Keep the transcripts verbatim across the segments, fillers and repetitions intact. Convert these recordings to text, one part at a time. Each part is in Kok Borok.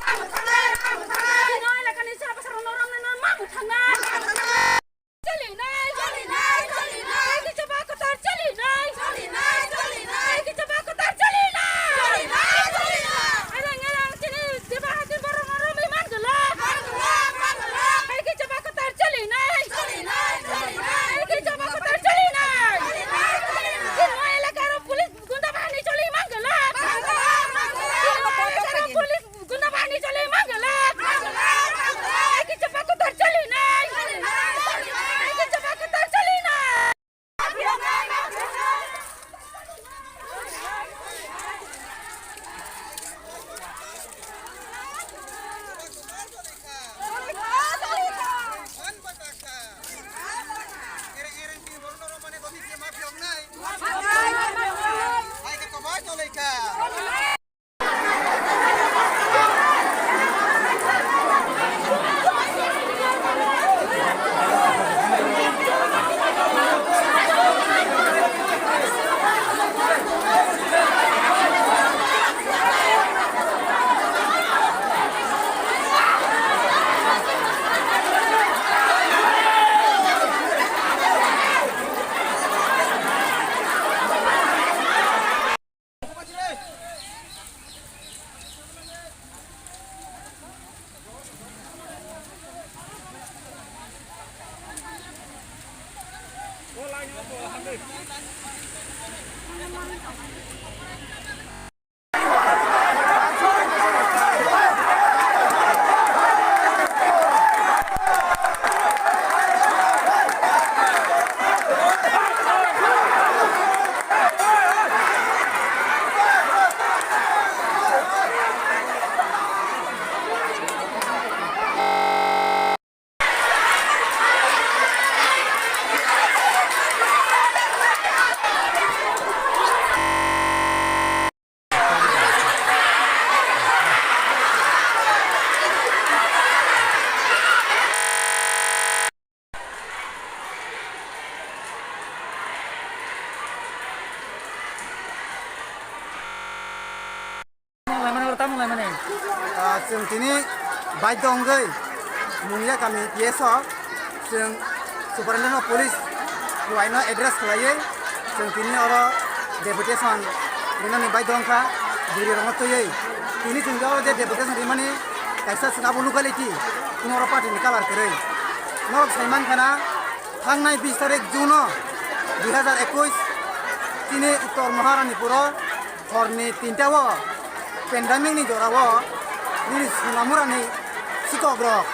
Chini elakani chini bwsarokno romnai no ma bwthangnai. Choli nai, choli nai, choli nai. Hai khe chaba kwthar choli nai. Choli nai, choli nai. Hai khe chaba kwthar choli nai. Choli nai, choli nai. Ereng ereng chini chaba hai khe borokno romwi man glak. Man glak, man glak. Hai khe chaba kwthar choli nai. Choli nai, choli nai. Hai khe chaba kwthar choli nai. Choli nai, choli nai. Chini elakaro police gunda bahini choli man glak. Man glak, man glak. Chini elakaro police gunda bahini choli man glak. Hai khe chaba kwthar choli nai. Hai khe chaba kwthar choli nai. Tamung laimani, oro tamung laimani. Ah, chwng tini baidho wngwi Mungia kami P S o chwng Superintendent of Police Kuwaino address khlaiwi chwng tini oro deputation rinani baidho wngkha, bwrwirokno twiwi. Tini chwng oro je deputation rimani kaisa chwng abo locality, chwng oro party ni colour kwrwi. Norok sai mankha na, thangnai bis tarik June o dui hazar ekwis chini Uttor Maharanipuro horni tinta o pandemic ni jora o nini Sonamura ni sikok rok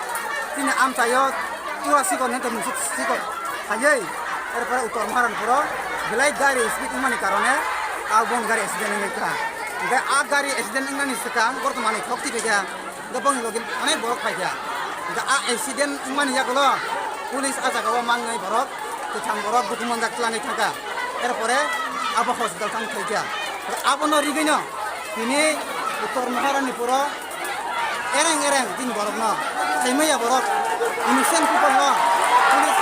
chini amchai o tura sikok ni tongmung sik-, sikok phaiwi, erpore Uttor Maharanipuro belai gari speed wngmani karone a boni gari accident wngwi kha. Hingke a gari accident wngnani swkang borok to manwi thok twi phaikha. Hingke bongni logi onek borok phaikha. Hingke a accident wngmani yagulo police a jaga o mangwi borok, kwthang borok bukhuk manjak twlangwi thangkha. Erpore abo hospital thang thaikha. Abono rigwino tini Uttor Maharanipuro ereng ereng tin borokno saimaya borok innocent people no police